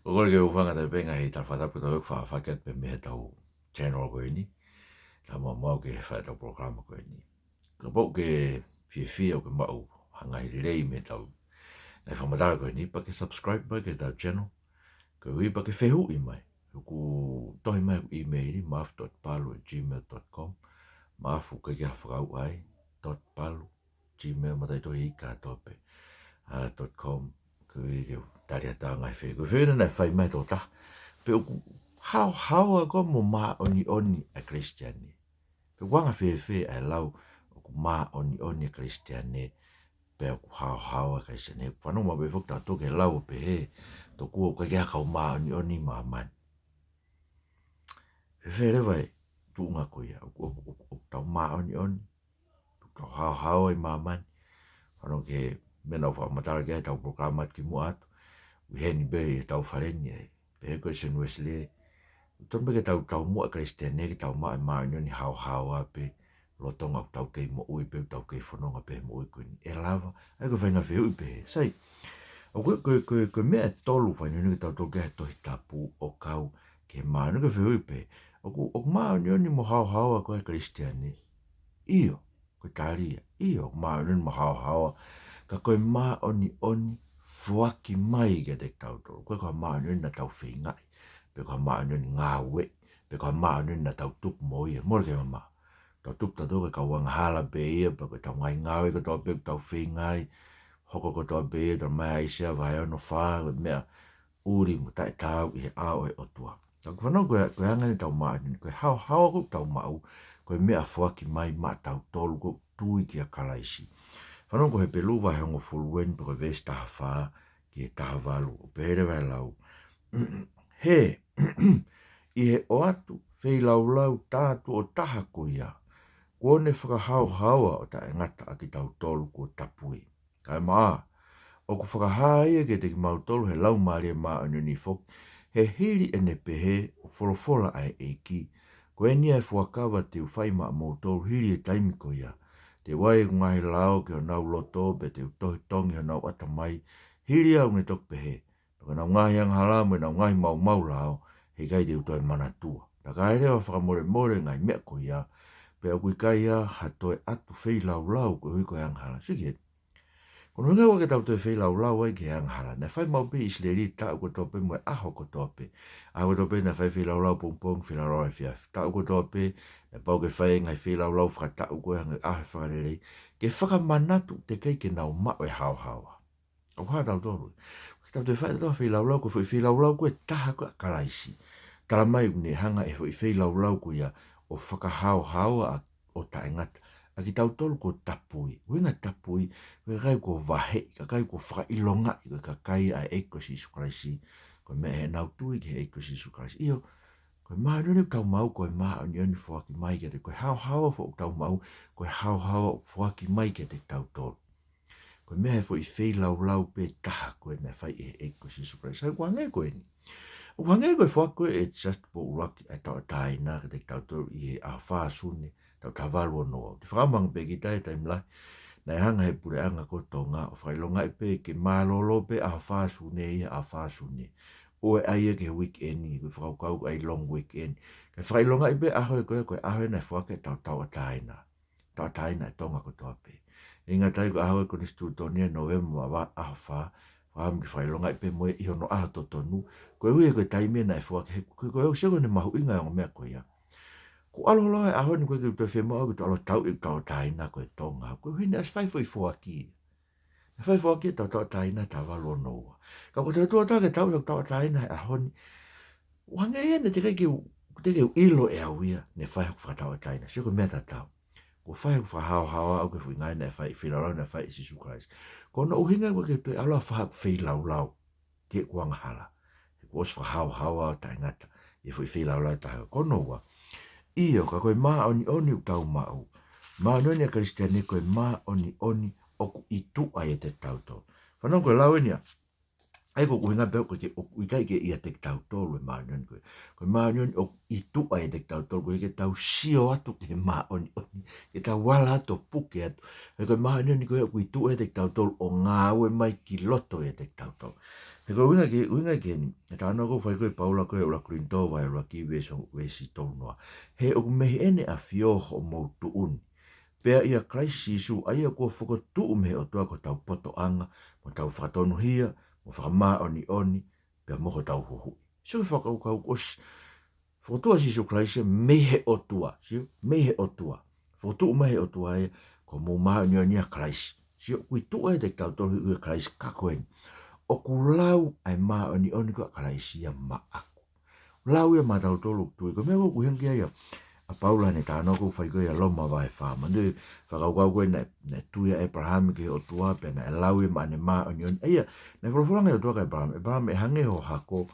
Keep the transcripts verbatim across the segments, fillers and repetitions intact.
ʻOku ou kole ke u hūfanga atu pē he ngaahi tala fakatapu kuo tau faʻa fakahoko atu pē mei heʻetau channel ko eni. Tau maumau ke fai ʻetau polokalama ko eni. Kapau ʻoku ke fiefia ʻo ke maʻu ha ngaahi lelei mei heʻetau ngaahi fakamatala ko eni, pea ke subscribe mai ki heʻetau channel. Koeʻuhi pea ke fehuʻi mai. ʻOku tohi mai ʻeku email ni, mafu dot palu at gmail dot com. Mafu, ʻikai ke ʻi ai ha fakaʻuhinga, dot palu, gmail, mataʻitohi ika ʻa tope, ʻa, dot com. Koeʻuhi ke u tali atu ʻa e ngaahi fehuʻi. Ko e fehuʻi naʻe fai mai ʻe he tokotaha, pe ʻoku haohaoa koā mo māʻoniʻoni ʻa e Kalisitiane? Pe ʻoku anga fēfē ʻa e lau ʻoku māʻoniʻoni ʻa e Kalisitiane, pe ʻoku haohaoa ʻa e Kalisitiane? Fanongo maʻu pē foki tautolu ki he lau ʻo pehē, tokua ʻoku ʻikai ke ʻi ai ha kau māʻoniʻoni ʻi māmani. Fēfē leva e tuʻunga ko ia, ʻoku, ʻoku, ʻoku, ʻoku tau māʻoniʻoni, ʻoku tau haohaoa ʻi māmani? Fanongo ki he meʻa naʻa ku fakamatala ki ai heʻetau polokalama atu kimuʻa atu, ʻi heni pē heʻetau fale ni ē. Pehē ko e Sione Uēsilē, ʻoku totonu pē ke tau taumuʻa Kalisitiane ke tau maʻu e māʻoniʻoni haohaoa pē, lolotonga ʻoku tau kei moʻui pē, ʻoku tau kei fononga pē he moʻui ko eni. ʻE lava? ʻA ia ko e faʻahinga fehuʻi pehē. Sai, ʻoku, ko e, ko e, ko e meʻa ʻe tolu ʻoku faʻa ʻuhinga ke tau toki ʻi he Tohi Tapu ʻo kau ki he māʻoniʻoni. Ko e fehuʻi pehē, ʻoku, ʻoku māʻoniʻoni mo haohaoa koā e Kalisitiane? ʻIo, ko e tali ia. ʻIo, ʻoku māʻoniʻoni mo haohaoa. Ka ko e māʻoniʻoni foaki mai kiate kitautolu. ʻOku ʻikai ko ha māʻoniʻoni naʻa tau feingaʻi, pe ko ha māʻoniʻoni ngāueʻi, pe ko ha māʻoniʻoni naʻa tau tupu mo ia. Mole ke mamaʻo. Tau tupu tautolu ko e kau angahala pē ia, pea ko ʻetau ngaahi ngāue kotoa pē ʻoku tau feingaʻi, hoko kotoa pē ia, tau mai ʻa ʻAisea vahe ono fā, ko e meʻa ʻuli mo taʻetaau ʻi he ʻao ʻo e ʻOtua. Ka ʻoku fanongo ko e, ko e anga eni ʻetau māʻoniʻoni, ko e haohaoa ʻoku tau maʻu, ko e meʻa foaki mai maʻatautolu ʻoku tui kia Kalaisi. Fanongo ko Hepelū vahe hongofulu eni pea ko e veesi taha fā ki he taha valu, ʻoku pehē leva e lau: He, ʻi he ʻoatu feilaulau tā tuʻo taha ko ia, kuo ne fakahaohaoa ʻo taʻengata ʻa kitautolu kuo tapui. Kae ʻumaʻā, ʻoku fakahā ia kiate kimautolu ʻe he Laumālie Māʻoniʻoni foki, he hili ʻene pehē ʻoku folofola ʻa e ʻEiki: Ko eni ʻa e fuakava te u fai maʻamoutolu hili e taimi ko ia. Te u ʻai ʻeku ngaahi lao ki honau loto, pea te u tohi tongi honau ʻatamai, hili ia ʻoku ne toki pehē. Pea ko ʻenau ngaahi angahala mo ʻenau ngaahi maumau lao, he ʻikai te u toe manatua. Pea ka ʻi ai leva ha fakamolemole ʻo e ngaahi meʻa ko ia, pea ʻoku ʻikai ha toe ʻatu feilaulau koeʻuhi ko e angahala. Sio ki heni. Ko hono ʻuhinga ʻoku ʻikai ke tau toe feilaulau ai ki he angahala. Naʻe fai maʻu pē ʻi ʻIsileli taʻu kotoa pē mo e ʻaho kotoa pē. ʻAho kotoa pē naʻe fai feilaulau pongipongi, feilaulau efiafi. Taʻu kotoa pē naʻe pau ke fai e ngaahi feilaulau fakataʻu ko ē hangē ko e ʻaho fakalelei, ke fakamanatu teʻeki ai ke nau maʻu e haohaoa. ʻOku hā tautolu? ʻOku ʻikai ke tau toe fai tautolu ha feilaulau, ko e foʻi feilaulau ko ē ʻe taha ko ē ʻa Kalaisi. Talamai ʻoku ne hanga ʻe he foʻi feilaulau ko ia ʻo fakahaohaoa ʻo taʻengata ʻa kitautolu kuo tapui. ʻUhinga tapui, ko e kakai kuo vaheʻi, kakai kuo fakaʻilongaʻi ko e kakai ʻa e ʻEiki ko Sīsū Kalaisi, ko e meʻa ʻi heʻenau tui ki he ʻEiki ko Sīsū Kalaisi. ʻIo, ko e māʻoniʻoni ʻoku tau maʻu, ko e māʻoniʻoni foaki mai kiate, ko e haohaoa foki ʻoku tau maʻu, ko e haohaoa foaki mai kiate kitautolu. Ko e meʻa ʻi he foʻi feilaulau pē taha ko ē naʻe fai ʻe he ʻEiki ko Sīsū Kalaisi. Sai, ʻoku hangē ko eni. ʻOku hangē ko e foaki ko ē ʻe Siaosi Tupou ʻUluaki ʻa e tauʻatāina kiate kitautolu ʻi he ʻaho fā Sune, taʻu taha valu ono ua. Te u fakamanatu pē ki he taimi lahi, naʻe hanga ʻe he puleʻanga ko Tonga ʻo fakaʻilongaʻi pē ke mālōlō pē ʻaho fā Sune ʻi he ʻaho fā Sune. ʻO ʻai ia ki he weekend, ko e fakakaukau ko e long weekend. Kae fakaʻilongaʻi pē ʻaho ē ko ē, ko e ʻaho ē naʻe foaki ai ʻetau tauʻatāina. Tauʻatāina ʻa Tonga kotoa pē. ʻIkai ngata ai, ko e ʻaho ē Konisitūtone, Nōvema ʻaho fā, fakaʻamu ke fakaʻilongaʻi pē mo ia ʻi hono ʻaho totonu. Koeʻuhi ko e taimi ia naʻe foaki, he ko e, ko e ʻosi ko ʻene mahuʻinga ʻa e ongo meʻa ko ia. Kuo ʻalu holo e ʻaho ni, ʻoku ʻikai ke u toe fiemaʻu ke u toe ʻalu ʻo tauʻi ʻeku tauʻatāina ko e Tonga. Koeʻuhi naʻe ʻosi fai e foʻi foaki. Naʻe fai e foaki ʻetau tauʻatāina taʻu valu ono ua. Ka ko e tau tuʻu atu ke tauʻi ʻeku tauʻatāina he ʻaho ni, ʻoku hangē ia naʻe teʻeki ai ke u, teʻeki ke u ʻilo ʻe au ia naʻe fai hoku fakatauʻatāina. Sio, ko e meʻa tatau. Kuo fai hoku fakahaohaoa ʻaʻaku ki he foʻi ngāue naʻe fai, feilaulau naʻe fai ʻe Sīsū Kalaisi. Ko hono ʻuhinga ʻoku ʻikai ke u toe ʻalu ʻo fai haku feilaulau ki heʻeku angahala, he kuo ʻosi fakahaohaoa ʻo taʻengata ʻi he foʻi feilaulau ʻe taha. Ko hono ua, ʻio, ka ko e māʻoniʻoni ʻoku tau maʻu, māʻoniʻoni ʻa e Kalisitiane, ko e māʻoniʻoni ʻoku ʻi tuʻa ʻiate kitautolu. Fanongo ko e lau eni ia. ʻA ia ko ʻeku ʻuhinga pē ʻoku ʻikai ke, ʻoku ʻikai ke ʻiate kitautolu e māʻoniʻoni ko ē. Ko e māʻoniʻoni ʻoku ʻi tuʻa ʻiate kitautolu, ʻoku ʻikai ke tau sio atu ki he māʻoniʻoni, ke tau ala atu ʻo puke atu. He ko e māʻoniʻoni ko ē ʻoku ʻi tuʻa ʻiate kitautolu ʻo ngāue mai ki loto ʻiate kitautolu. He ko e ʻuhinga ki, ʻuhinga ki heni, ʻe tānaki ʻoku fai ko ē ʻe Paula ko ē ʻUluaki Kolinitō vahe ʻuluaki veesi, veesi tolu noa. He ʻoku mei heʻene ʻafio hoʻomou tuʻu ni. Pea ʻia Kalaisi Sīsū, ʻa ia kuo fokotuʻu mei he ʻOtua ko hotau potoʻanga, mo hotau fakatonuhia, mo fakamāʻoniʻoni, pea mo hotau huhuʻi. Sio ki he fakakaukau ʻosi. Fokotuʻu ʻa Sīsū Kalaisi mei he ʻOtua. Sio, mei he ʻOtua. Fokotuʻu mai he ʻOtua ia, ko hoʻomou māʻoniʻoni ʻia Kalaisi. Sio, ʻoku ʻi tuʻa ʻiate kitautolu ʻia Kalaisi ka ko eni. ʻOku lau ʻa e māʻoniʻoni ko ia ʻa Kalaisi ia maʻaku. Lau ia maʻatautolu ʻoku tui. Ko e meʻa ko ē ʻoku ʻuhinga ki ai ʻa Paula heʻene tānaki ʻoku fai ko ē ʻia Loma vahe fā. Manatuʻi e fakakaukau ko ē naʻe, naʻe tui ʻa ʻĒpalahame ki he ʻOtua pea naʻe lau ia maʻana e māʻoniʻoni. ʻA ia, naʻe folofola ange ʻe he ʻOtua kia ʻĒpalahame, ʻĒpalahame, ʻe hangē ho hako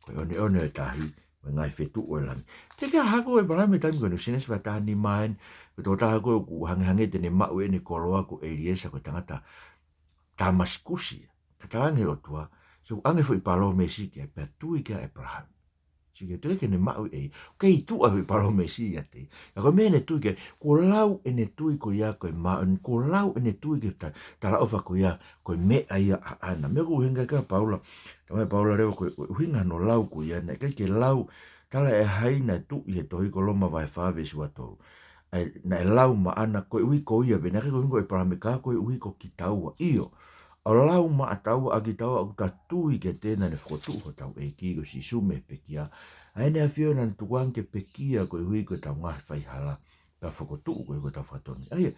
ko e ʻoneʻone ʻo e tahi, mo e ngaahi fetuʻu ʻo e langi. Teʻeki ai hako ʻa ʻĒpalahame he taimi ko eni, Sēnesi vahe taha nima eni, ko e tokotaha ko ē ʻoku hangehangē te ne maʻu ʻene koloa ko ʻEliesa ko e tangata Tāmasikusi. Ka talaange ʻe he ʻOtua, sio, ʻoku ʻoange e foʻi palōmesi ki ai pea tui ki ai ʻa ʻĒpalahame. Sio ki he tui ke ne maʻu ʻe ia. Kei tuʻa e foʻi palōmesi ʻiate ia. Ka ko e meʻa ʻene tui ki ai, kuo lau ʻene tui ko ia ko e māʻoniʻoni, kuo lau ʻene tui ki he ta-, talaʻofa ko ia, ko e meʻa ia ʻaʻana. Meʻa ʻoku ʻuhinga ki ai ʻa Paula, talamai ʻe Paula leva ko e, ko e ʻuhinga hono lau ko ia, naʻe ʻikai ke lau, tala ʻe hai naʻe tuʻu ʻi he tohi ko Loma vahe fā veesi ua tolu. ʻA ia, naʻe lau maʻana koeʻuhi ko ia, pea naʻe ʻikai koeʻuhi ko ʻĒpalahame ka koeʻuhi ko kitaua. ʻIo, ʻo lau maʻataua ʻa kitaua ʻoku ta tui kiate ia naʻa ne fokotuʻu hotau ʻEiki ko Sīsū mei he pekia. ʻA ʻene ʻafio naʻa ne tukuange ke pekia koeʻuhi ko ʻetau ngaahi faihala. Pea fokotuʻu koeʻuhi ko ʻetau fakatonuhia. ʻA ia,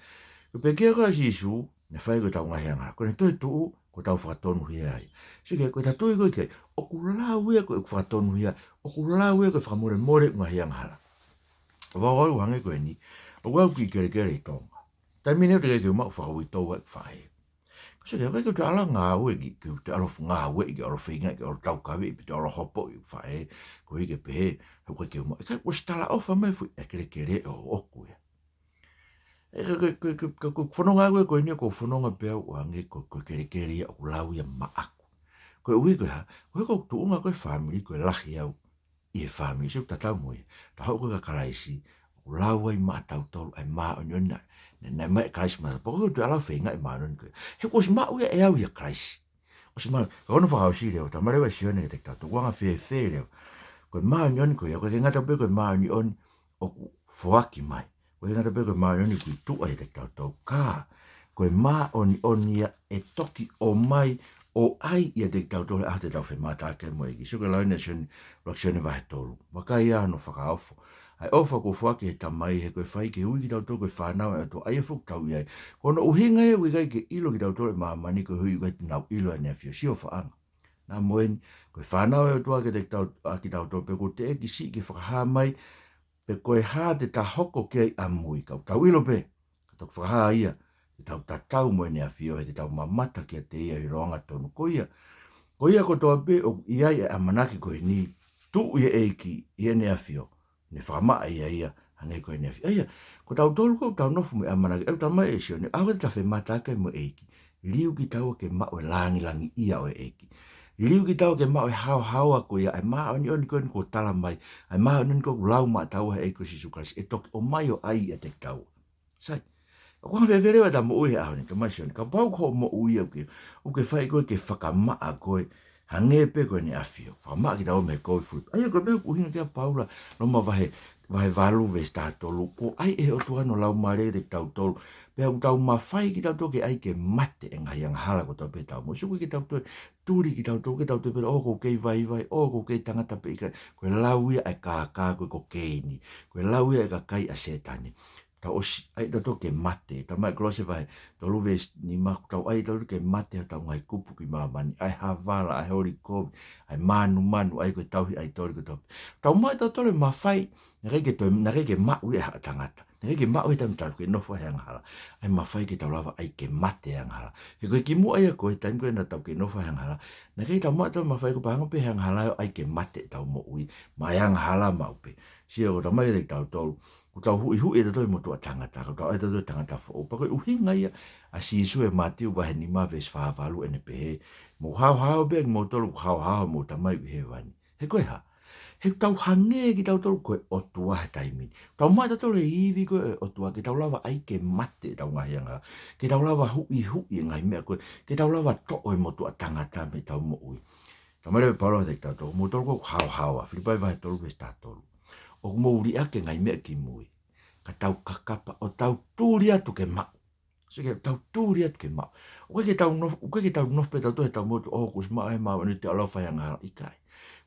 ko e pekia ko ē ʻa Sīsū, naʻe fai ko ʻetau ngaahi angahala. Ko ʻene toetuʻu, ko ʻetau fakatonuhia ia. Sio ki he, ko ʻeta tui ko ē ki ai, ʻoku lau ia ko e fakatonuhia, ʻoku lau ia ko e fakamolemole ʻeku ngaahi angahala. ʻOku ou ʻai ʻo hangē ko eni, ʻoku ou kiʻi kelekele ʻi Tonga. Taimi ni ʻoku teʻeki ke u maʻu fakauitou ʻa ʻeku faʻē. Sio ki he, ʻoku ʻikai ke u toe ʻalu ʻo ngāue ki, ke u toe ʻalu ʻo ngāueʻi, ke ʻalu ʻo feingaʻi, ke ʻalu ʻo taukaveʻi, pe toe ʻalu ʻo hopoʻi ʻeku faʻē, koeʻuhi ke pehē, he ʻoku ʻikai ke u maʻu, ʻikai, kuo ʻosi talaʻofa mai e foʻi, e kelekele ʻoʻoku ia. ʻE, ko, ko, ko, ko, ko e fononga ko eni ʻoku ou fononga pē au ʻo hangē ko, ko e kelekele ia ʻoku lau ia maʻaku. Koeʻuhi ko e hā, koeʻuhi ko e tuʻunga ko ē e fāmili, ko e lahi au ʻi he fāmili, sio, tatau mo ia. Ka hoko ko ē ʻa Kalaisi, ʻoku lau ai maʻatautolu ʻa e māʻoniʻoni naʻe, naʻe, naʻe maʻu ʻe Kalaisi maʻatautolu. Pea ʻoku ʻikai ke u toe ʻalu ʻo feingaʻi e māʻoniʻoni ko ē. He kuo ʻosi maʻu ia ʻe au ʻia Kalaisi. ʻOsi maʻu, ka ko hono fakaʻosi leva, talamai leva ʻe Sione kiate kitautolu, ʻoku anga fēfē leva. Ko e māʻoniʻoni ko ia, ʻoku ʻikai ke ngata pē ko e māʻoniʻoni ʻoku foaki mai. ʻOku ʻikai ke ngata pē ko e māʻoniʻoni ʻoku ʻi tuʻa ʻiate kitautolu. Ka, ko e māʻoniʻoni ia ʻe toki ʻomai ʻo ʻai ʻiate kitautolu he ʻaho te tau femātaaki ai mo e ʻEiki. Sio ki he lau eni ʻa Sione, ʻuluaki Sione vahe tolu. Vakai ā hono fakaofo. ʻA e ʻofa kuo foaki ʻe he Tamai, he ko e fai ke ui kitautolu ko e fānau ʻa e ʻOtua, ʻa ia foki ʻoku tau ʻi ai. Ko hono ʻuhinga ia ʻoku ʻikai ke ʻilo kitautolu ʻe māmani koeʻuhi ʻoku ʻikai te nau ʻilo ʻene ʻafio. Sio, ʻofaʻanga. Naʻa mo eni, ko e fānau ʻa e ʻOtua kiate kitau-, ʻa kitautolu, pe kuo teʻeki siʻi ke fakahā mai pe ko e hā te ta hoko ki ai ʻamui, ka ʻoku tau ʻilo pē, ka toki fakahā ia, te tau tatau mo ʻene ʻafio, he te tau mamata kiate ia ʻi he ʻilonga tonu. Ko ia, ko ia kotoa pē ʻoku ʻi ai e ʻamanaki ko eni, tuʻu ʻi he ʻEiki, ʻi heʻene ʻafio, ne fakamaʻa ia ia, hangē ko ʻene ʻafio. ʻA ia, ko tautolu ʻoku tau nofo mo e ʻamanaki, ʻoku talamai ʻe Sione, ʻaho ko ē te ta femātaaki ai mo e ʻEiki, liliu kitaua ke maʻu e lāngilangiʻia ʻo e ʻEiki. Liliu kitaua ke maʻu e haohaoa ko ia, ʻa e māʻoniʻoni ko eni kuo tala mai, ʻa e māʻoniʻoni ko ē kuo lau maʻataua ʻe he ʻEiki ko Sīsū Kalaisi, ʻe toki ʻomai ʻo ʻai ʻiate kitaua. Sai. ʻOku anga fēfē leva ʻeta moʻui he ʻaho ni, talamai ʻe Sione, kapau ko hoʻo moʻui ʻoku ke, ʻoku ke fai koe ke fakamaʻa koe, hangē pē ko ʻene ʻafio. Fakamaʻa kitaua mei he kovi fulipa. ʻA ia ko e meʻa ʻoku ʻuhinga ki ai ʻa Paula, Loma vahe, vahe valu veesi taha tolu, kuo ʻai ʻe he ʻOtua hono Laumālie kiate kitautolu. Pea ʻoku tau mafai kitautolu ke ʻai ke mate e ngaahi angahala kotoa pē ʻetau moʻui. Sio, ʻoku ʻikai ke tau toe tuli kitautolu, ke tau toe pehē, ʻō, ʻoku ou kei vaivai, ʻō, ʻoku ou kei tangata pē ʻikai. Ko e lau ia ʻa e kākā ko ē ko Keini. Ko e lau ia ʻa e kakai ʻa Sētane. Tau ʻosi, ʻai tautolu ke mate. Talamai ʻe Kolose vahe tolu veesi nima, ʻoku tau ʻai tautolu ke mate hotau ngaahi kupu ki māmani, ʻa e havala, ʻa e holi kovi, ʻa e mānumanu, ʻa ia ko e tauhi ʻaitoli kotoa. Tau maʻu ʻe tautolu e mafai, naʻe ʻikai ke toe, naʻe ʻikai ke maʻu ia ʻe ha tangata. Naʻe ʻikai ke maʻu he taimi tau kei nofo ai he angahala. ʻA e mafai ke tau lava ʻai ke mate e angahala. He ko e kimuʻa ia ko ē he taimi ko ē naʻa tau kei nofo ai he angahala, naʻe ʻikai ke tau maʻu ʻe tautolu e mafai, ko e pānga pē he angahala ʻo ʻai ke mate ʻetau moʻui, maʻa e angahala maʻu pē. Sio, ʻoku talamai kiate kitautolu, kuo tau huʻihuʻi ʻe tautolu e motuʻa tangata, kuo tau ʻai ʻe tautolu e tangata foʻou. Pea ko e ʻuhinga ia ʻa Sīsū ʻi he Mātiu vahe nima veesi fā valu ʻene pehē, mou haohaoa pē ʻa kimoutolu, ʻoku haohaoa hoʻomou Tamai ʻi hēvani. He ko e hā? He ʻoku tau hangē kitautolu ko e ʻOtua he taimi ni. Tau maʻu ʻe tautolu e ivi ko ē ʻo e ʻOtua ke tau lava ʻai ke mate ʻetau ngaahi angahala. Ke tau lava huʻihuʻi e ngaahi meʻa ko ē. Ke tau lava toʻo e motuʻa tangata mei heʻetau moʻui. Talamai leva ʻe Paula kiate kitautolu, mou tolu ʻoku haohaoa, Filipai vahe tolu veesi taha tolu. ʻOku mou liʻaki e ngaahi meʻa kimui, ka tau kakapa ʻo tau tuli atu ke maʻu. Sio ki he tau tuli atu ke maʻu. ʻOku ʻikai ke tau nofo, ʻoku ʻikai ke tau nofo pē tautolu he taumuʻa ʻo, ʻoku ʻosi maʻu ʻe he maau ʻa e ʻOtua ʻa e lau faiangahala, ʻikai.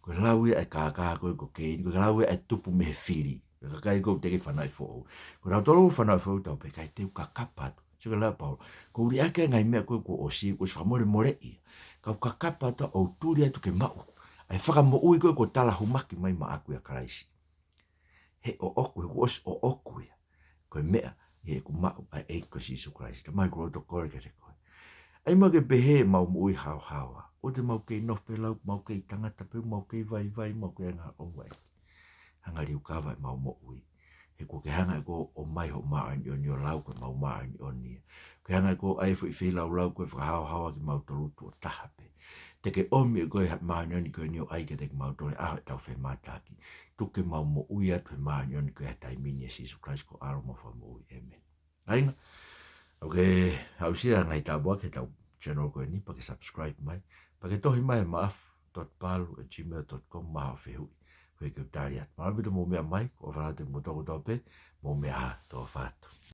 Ko e lau ia ʻa e kākā ko ē ko Keini, ko e lau ia ʻa e tupu mei he fili. Ko e kakai ko ē ʻoku teʻeki fanauʻi foʻou. Ko kitautolu fanauʻi foʻou, tau pehē ʻikai, te u kakapa atu. Sio ki he lau ʻa Paula. Ko u liʻaki e ngaahi meʻa ko ē kuo ʻosi, kuo ʻosi fakamolemoleʻi ia. Ka u kakapa atu ʻo u tuli atu ke maʻu ʻa e fakamoʻui ko ē kuo talahumaki mai maʻaku ʻia Kalaisi. He ʻoʻoku, he kuo ʻosi ʻoʻoku ia. Ko e meʻa ʻi heʻeku maʻu ʻa e ʻEiki ko Sīsū Kalaisi. Tamai, ʻoku ou loto kole kiate koe. ʻAi mai ke pehē ʻemau moʻui haohaoa. ʻOua te mau kei nofo pē lau, mau kei tangata pē, mau kei vaivai, mau kei anga ongo ʻEiki. Hanga ʻo liukava ʻemau moʻui. He kuo ke hanga ʻe koe ʻo ʻomai hoʻo māʻoniʻoni ʻo lau ko ʻemau māʻoniʻoni ia. Kuo ke hanga ʻe koe ʻo ʻai e foʻi feilaulau ko ē fakahaohaoa kimautolu tuʻo taha pē. Te ke ʻomi ʻe koe ha māʻoniʻoni ko eni ʻo ʻai kiate kimautolu he ʻaho ʻetau femātaaki. Tuku ke mau moʻui atu he māʻoniʻoni ko ia he taimi ni, ʻia Sīsū Kalaisi ko ho ʻAlo mo e Fakamoʻui. ʻĒmeni. Kāinga, ʻoku ke aʻusia e ngaahi tāpuaki ʻetau channel ko eni, pea ke subscribe mai, pea ke tohi mai he maʻafu dot palu at gmail dot com mo haʻo fehuʻi. Ko e keu tali atu. Mālō ʻaupito hoʻomou meʻa mai, ʻofa lahi atu kiate kimoutolu kotoa pē, mou meʻa ā, tofa atu.